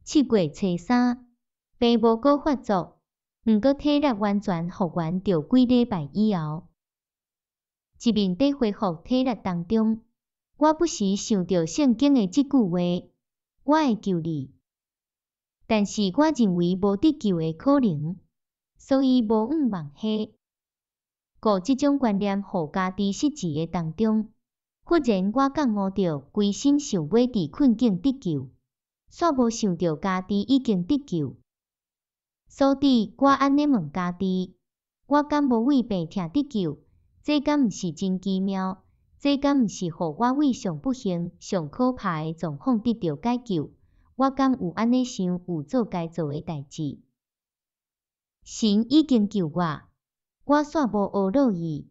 7月初三，病無閣發作，毋過體力完全復原著幾禮拜以後。一面佇恢復體力當中，我不時想著聖經的這句話：我會救你。但是我認為無得救的可能，所以無向望彼。顧這種觀念予家己失志的當中，忽然我覺悟著規心想欲佇困境得救，煞無想著家己已經得救。所以我按呢問家己：我敢無為病痛得救？這敢毋是真奇妙？這敢毋是予我為上不幸、上可怕的狀況得著解救？我敢有按呢想，有做該做的代誌？神已經救我，我煞無呵咾伊，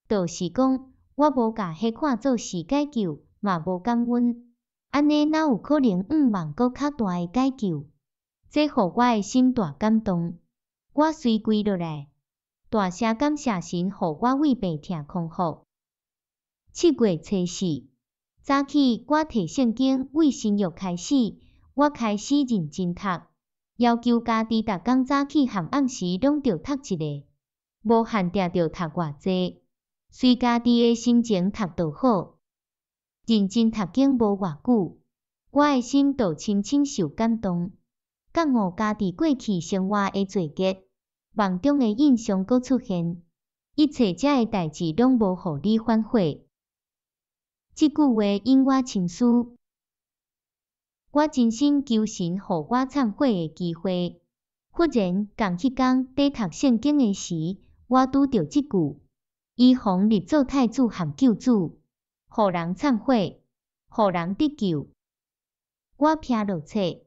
就是講我無共彼看做是解救，嘛無感恩，按呢哪有可能向望閣較大的解救？這予我的心大感動，我隨跪落來，大聲感謝神，予我為病痛康復。7月初四，早起我提聖經為新約開始，我開始認真讀，要求家己逐工早起和暗時攏著讀一下，無限定著讀偌濟，隨家己的心情讀就好。認真讀經無偌久，我的心就深深受感動，覺悟家己過去生活的罪孽，夢中的印象閣出現，一切這的代誌攏無予你反悔。這句話引我深思，我真心求神予我懺悔的機會。忽然，仝彼工佇讀聖經的時，我拄著這句：伊予立做太子和救主，予人懺悔，予人得救。我披落冊，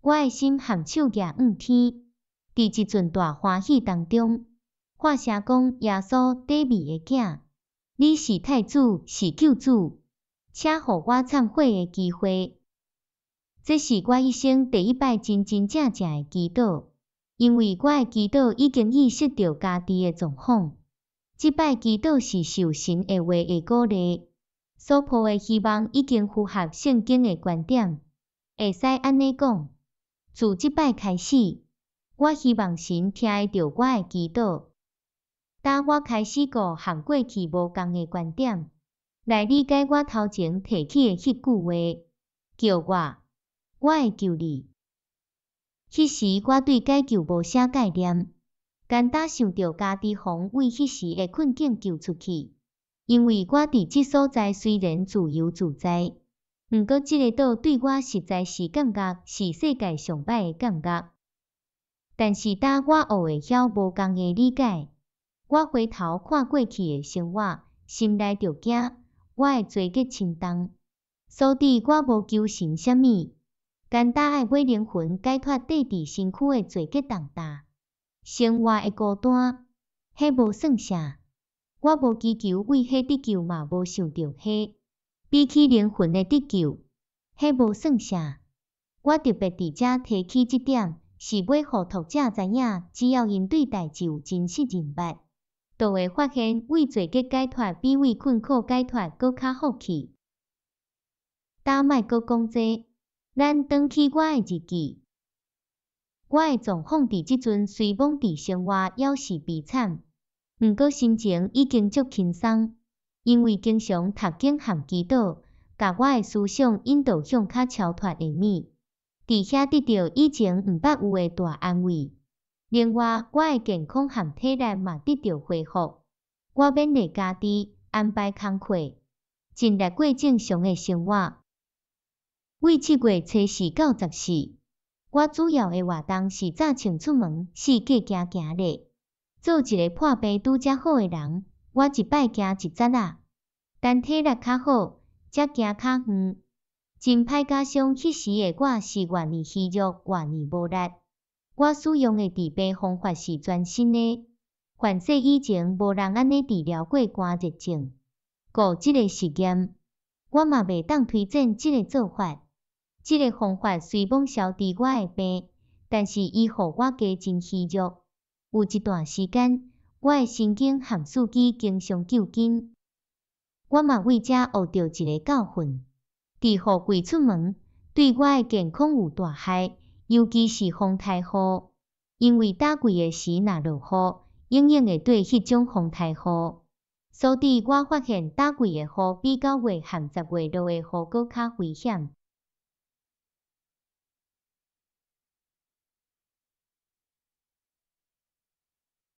我的心和手舉向天，佇一陣大歡喜當中，發聲講：耶穌底味的囝，你是太子，是救主，請予我懺悔的機會。這是我一生第一擺真真正正的祈禱，因為我的祈禱已經意識著家己的狀況。這擺祈禱是受神的話的鼓勵，所抱的希望已經符合聖經的觀點，會使按呢講：自這擺開始，我希望神聽會著我的祈禱。當我開始顧和過去無仝的觀點，來理解我頭前提起的彼句話，叫我，我會救你。彼時我對解救無啥概念，干焦想著家己予為彼時的困境救出去。因為我佇這所在雖然自由自在，毋過這个島對我實在是感覺是世界上歹的感覺。但是當我學會曉無仝的理解，我回頭看過去的生活，心內就驚，我的罪孽深重，所以我無求神啥物，干焦愛買靈魂解脫綴佇身軀的罪孽重擔，生活的孤單，彼無算啥。我無祈求為彼得救嘛無想著彼，比起靈魂的得救，彼無算啥。我特別佇遮提起這點，是欲予讀者知影，只要𪜶對代誌有真實認捌，就會發現為罪孽解脫比為困苦解脫閣較福氣。焦莫閣講這，咱轉去我的日記。我的狀況佇這陣雖罔佇生活猶是悲慘，毋過心情已經足輕鬆，因為經常讀經和祈禱，共我的思想引導向較超脫的物，佇遐得著以前毋捌有的大安慰。另外，我的健康和體力嘛得著恢復。我勉勵家己安排工課，盡力過正常的生活。為7月初四到14，我主要的活動是早穿出門，四界行行咧，做一个破病拄才好的人。我一擺行一節仔，等體力較好，才行較遠。真歹假想彼時的我是偌爾虛弱，偌爾無力。我使用的治病方法是全新的，凡世以前無人按呢治療過乾熱症。顧這个實驗，我嘛袂當推薦這个做法。這个方法雖罔消除我的病，但是伊予我加真虛弱。有一段時間，我的神經和四肢經常揪筋。我嘛為這學著一个教訓：佇予跪出門，對我的健康有大害，尤其是風颱雨。因為冬季的時若落雨，永遠會綴彼種風颱雨。所以我發現冬季的雨比九月和10月落的雨閣較危險。